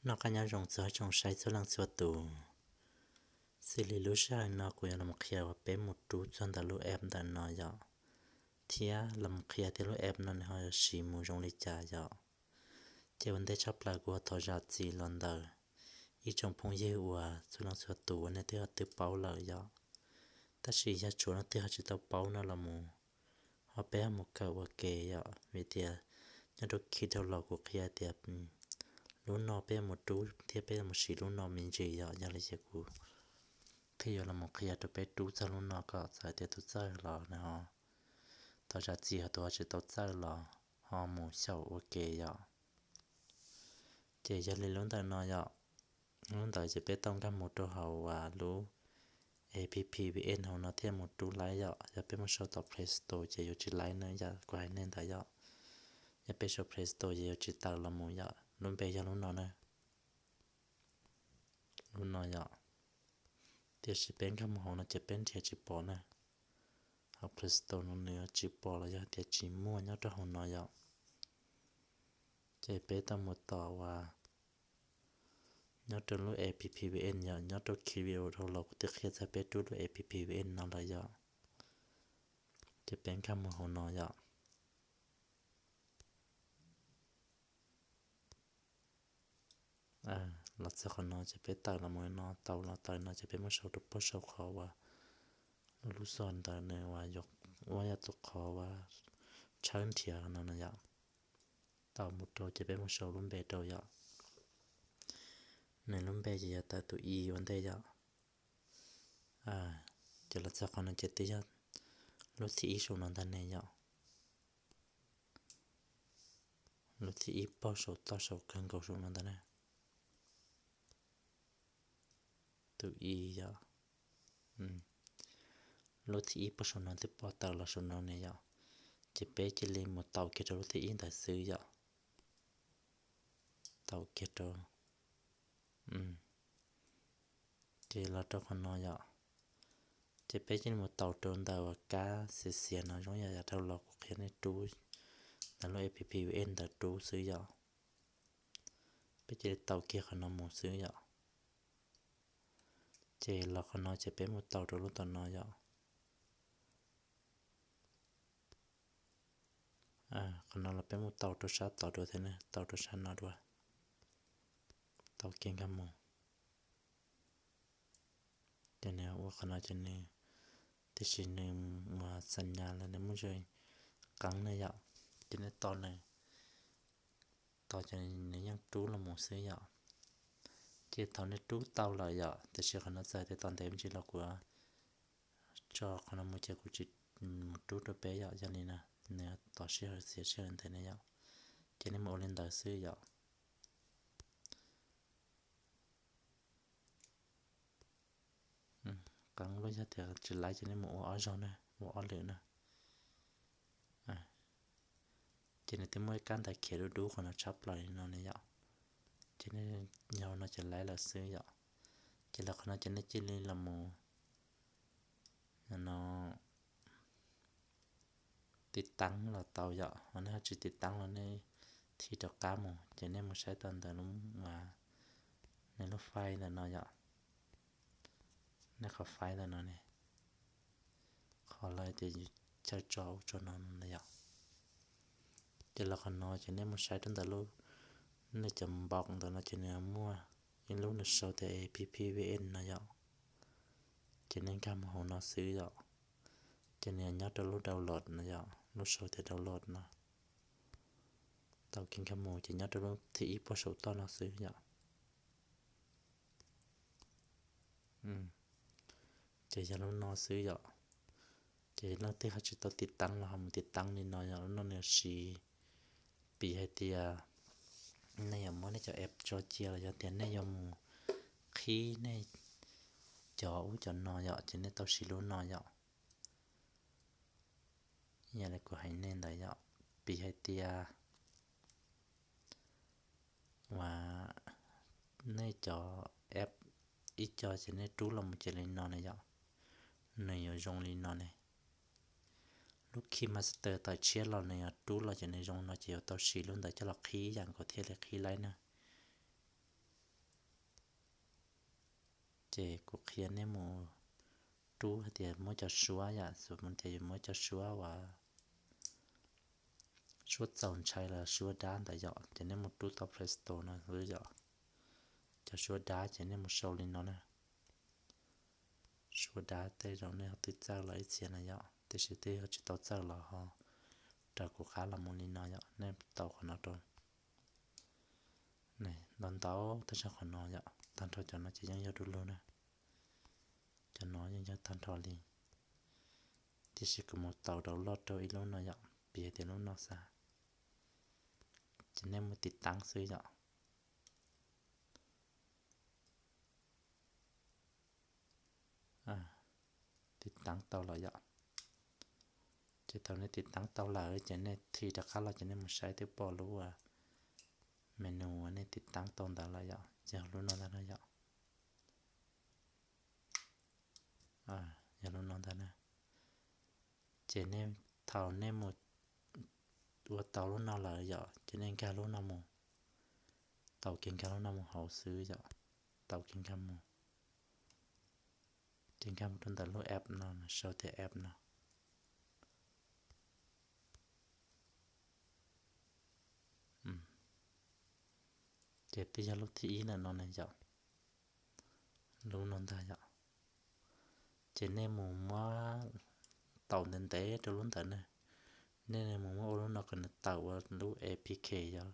Noj qab nyob zoo txog ib tsoom saib txhua leej txhua tus. Xws li lub sij hawm no kuv yuav los qhia uas peb mus rub txog ntawm lub app ntawm no yom, thiab los qhia tias lub app no nws ho yuav siv mus zoo li cas yom. Ces ua ntej tshaj plaws kuv ho thov zam txim los ntawm ib tsoom phooj ywg uas txhua leej txhua tus uas nej twb ho twb paub lawm yom. Tab sis yog tsuav leej twg ho tsis tau paub no los mus, ho peb ho mus kawm ua ke yom, vim tias nyob rau khi dhau los kuv qhia tias lub no peb yuav mus rub thiab peb yuav mus siv lub no me ntsis yom. Yog li ces kuv thiaj yuav los qhia rau peb rub txog lub no kom txawm tias tus txawj los nws ho thov zam txim, ho tus ho tsis tau txawj los ho mus xyaum ua ke yom. Ces yog li lub ntawm no yom, lub ntawd ces peb tau nkag mus rau hauv uas lub app V N hauv no thiaj mus rub laib yom. Yog peb mus sau tom Play Store ces yuav tsis laib na yom, kuv hais nej ntawd yom. Yog peb sau Play Store ces yuav tsis tawm los mus yom. Lub npe yog lub no na, lub no yom. Tiam sis peb nkag mus hauv no ces peb nrhiav tsis pom na. Hauv Play Store no nws yuav tsis pom los yog tias tsis muaj nyob rau hauv no yom. Ces peb tau mus tom uas nyob rau lub app V N yom, nyob rau khi video dhau los kuv twb qhia txog peb rub lub app V N no lawm yom. Ces peb nkag mus hauv no yom. Los txog qhov no ces peb tawm los mus no, tau los tawm no ces peb muab sau rau pog saum qhov uas lub xov ntawd nws uas yuav ua yog tus qhov uas tshawb nrhiav no no yom. Tau mus rau ces peb mus sau lub npe rau yom. Nws lub npe ces yog tawm tus i ua ntej yom. Ces los txog qhov no ces twb yog lub thib ib saum no ntag ne yom. Lub thib ib pog saum toj saum kawg nkaus saum no ntag na. Tus i yom. Lub thib ib pog saum no twb pog tawm los saum no ne yom. Ces peb cia li mus taus kiag rau lub thib ib ntawd xwb yom. Taus kiag rau. Ces los rau qhov no yom. Ces peb cia li mus taus rau ntawm uas kab xiav xiav no zoo yam yav dhau los kuv qhia nej rub ntawm lub app V N ntawd rub xwb yom. Peb cia li taus kiag qhov no mus xwb yom. Ces los qhov no ces peb mus taus rau lub tom no yom. Qhov no los peb mus taus rau sab tod dua thiab ne, taus rau sab no dua. Taus kiag nkag mus. Ces nws ua qhov no ces nws, tiam sis nws mus xa nyas los nws muaj zoo qeeb ne yom. Ces nej tos nws, tos ces nws yeej rub los mus xwb yom. Ces thaum nej rub tau lawm yom, tiam sis qhov no txawm tias tos ntev me ntsis los kuv tso qhov no mus ces kuv tsis mus rub rau peb yom. Yog li no nws tos sij hawm xiav sij hawm ntev ne yom. Ces nej mus ua li ntawd xwb yom. Qeeb lub yog tias tsis laib ces nej mus ua ob zaug na, ua ob lwm na. Ces nws twb muaj ib kab ntawv khiav dub dub qhov no tshab plaws li no ne yom. Ces nej nyog no ces laib lawm xwb yom. Ces los qhov no ces nej cia li los mus no tiv taab los tau yom. Ho nej ho tsis tiv taab los nej thim rov qab mus ces nej mus saib tau ntawm lub, nej lub file ntawm no yom. Nej qhov file ntawm no ne, qhov lawv tias yus chaw tso ub tso no no yom. Ces los qhov no ces nej mus saib rau ntawm lub, nej cov npaum ntawm no ces nws muaj ib lub nws sau tias app V N no yom. Ces nej nkag mus hauv no xwb yom. Ces nws nyob rau lub download no yom, lub sau tias download no. Tau kiag nkag mus ces nyob rau lub thib ib puag saum toj no xwb yom. Ces yog lub no xwb yom. Ces leej twg ho tsis tau tiv taab los ho mus tiv taab li no yom, lub no nws siv, piv hais tias nej yuav muab nej cov app tso cia los yog tias nej yuav mus qhib nej cov ub cov no yom, ces nej tau siv lub no yom. Yog li kuv hais nej ntawd yom, piv hais tias uas nej cov app ib co ces nej rub los mus ces li no ne yom, nws yuav zoo li no ne. Lub KineMaster tawm tshiab los nws yuav rub los ces nws zoo no ces yuav tau siv lub ntawd coj los qhib yam nkaus thiaj li qhib laib na. Ces kuv qhia nej mus rub hais tias muab cov suab yom, xws li tias yus muab cov suab uas suab txaus ntshai los suab dab ntawd yom, ces nej mus rub tau Play Store no xwb yom. Cov suab dab ces nej mus sau li no na. Suab dab tej zaum nej ho twb txawj los ib txhia na yom, tiam sis twb yog tsis tau txawj los ho raws kuv qab los mus li no yom. Nej tau qhov no rau, ntau ntau tag nrho qhov no yom, tag nrho cov no ces yeej yog du lug na. Cov no yeej yog tag nrho li, tiam sis kuv mus tau download rau ib lub no yom, piv tias lub no xav, ces nej mus tiv taab xwb yom. Tiv taab tau lawm yom. Ces thaum nej tiv taab tau lawm ces nej thim rov qab los ces nej mus saib twb pom lub menu uas nej tiv taab tau ntawd lawm yom, ces yog lub no ntag na yom. Yog lub no ntag na. Ces nej, thaum nej mus ua tau lub no lawm yom, ces nej nkag lub no mus, tau kiag nkag lub no mus hauv xwb yom, tau kiag nkag mus. Ces nkag mus rau ntawm lub app no, sau tias app no. Ces twb yog lub thib ib ntawm no na yom, lub no ntag yom. Ces nej mus muab tau ntev ntev rau lub ntawd na, nej mus muab ua lub no kom nws tawm ua lub A P K yom,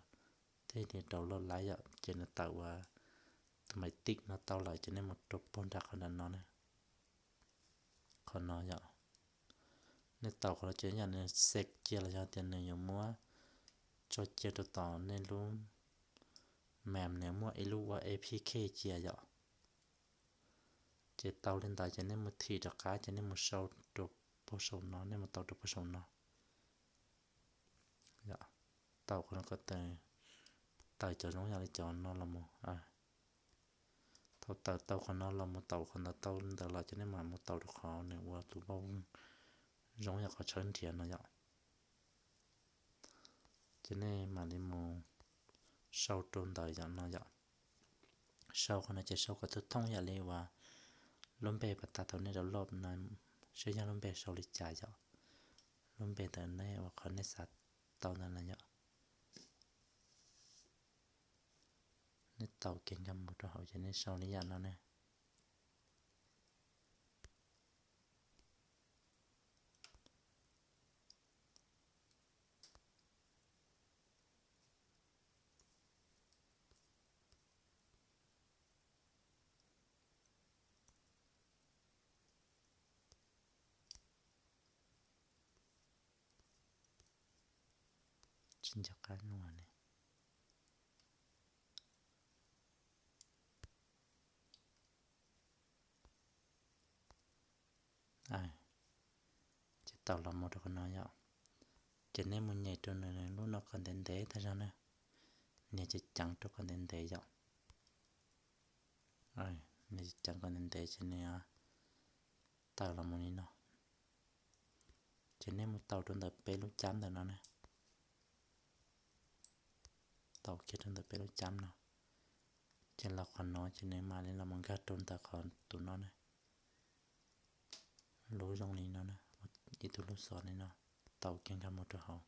thiaj li download lawm yom, ces nws tawm ua tus maiv tij no tau lawm ces nej mus rau puag nram qhov nram no na. Qhov no yom, nej tau qhov no ces yam nws xev cia los yog tias nws yuav muab tso cia rau tom nej lub mam nws muaj ib lub ua A P K cia yom. Ces tau li ntawd ces nej mus thim rov qab ces nej mus sau rau puag saum no, nej mus tau rau puag saum no. Tau qhov no kom tawm cov zoo yam li cov no los mus. Thaum tawm tau qhov no los mus tau qhov ntawd tau ntawd los ces nej mam mus tau rau qhov nws ua tus npauj vooj zoo yam qhov tshawb nrhiav no yom. Ces nej mam li mus sau rau ntawm yam no yom. Sau qhov no ces sau kom thooj thooj yam li uas lub npe pas tas thaum nej download no, seb yog lub npe sau li cas yom. Lub npe ntawm nej uas qhov nej xav tau ntawd na yom. Nej tau kiag nkag mus rau hauv ces nej sau li yam no ne. Tsis nco qab no ne. Ces tau los mus rau qhov no yom. Ces nej mus nyem rau nws lub no kom ntev ntev tag zog na. Nias ceev ceev rau kom ntev ntev yom. Nias ceev ceev kom ntev ntev ces nws tawm los mus li no. Ces nej mus tau rau ntawm peb lub cab ntawm no na. Tau kiag rau ntawm peb lub cab no. Ces los qhov no ces nws mam li los mus nkag rau ntawm qhov tus no na. Lub zoo li no na, ib tug lub xov li no, tau kiag nkag mus rau hauv.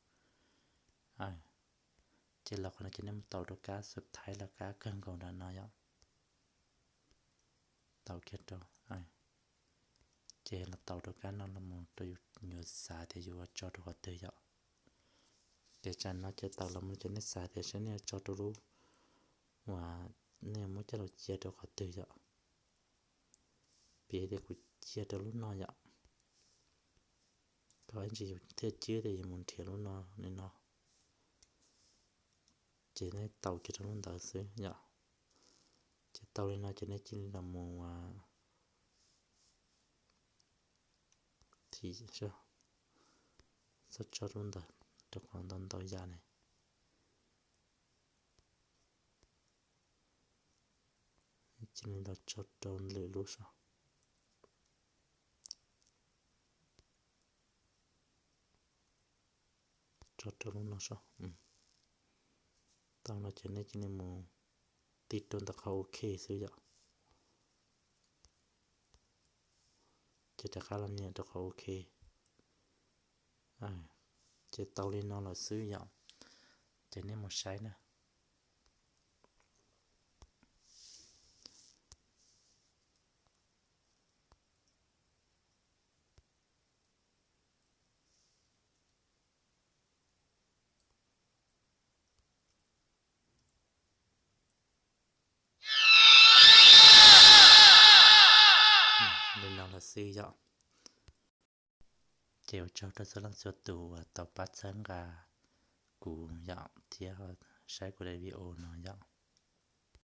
Ces los qhov no ces nej mus tau rau kab subtitle los kab kawg nkaus nram no yom. Tau kiag rau, ces los tau rau kab no los mus rau yus yuav xav tias yus ua tso rau qhov twg yom. Ces tsam no ces tau los mus ces nej xav tias saib nej yuav tso rau lub uas nej muab coj los cia rau qhov twg yom. Piv tias kuv cia rau lub no yom. Koj ib ntsis yus thiaj cwb tias yus mus nrhiav lub no li no. Ces nej tau kiag rau lub ntawd xwb yom. Ces tau li no ces nej cia li los mus thim, txhob tso lub ntawd rau qhov ntau ntau yam ne. Cia li los tso rau lwm lub so. Tso rau lub no so. Tau no ces nej cia li mus tiv rau ntawm qhov ok xwb yom. Ces rov qab los nias rau qhov OK. Ces tau li no lawm xwb yom. Ces nej mus saib na. Li no los xwb yom. Ces ua tsaug rau txhua leej txhua tus uas tau pab txhawb nqa kuv yom, thiab saib kuv daim video no yom.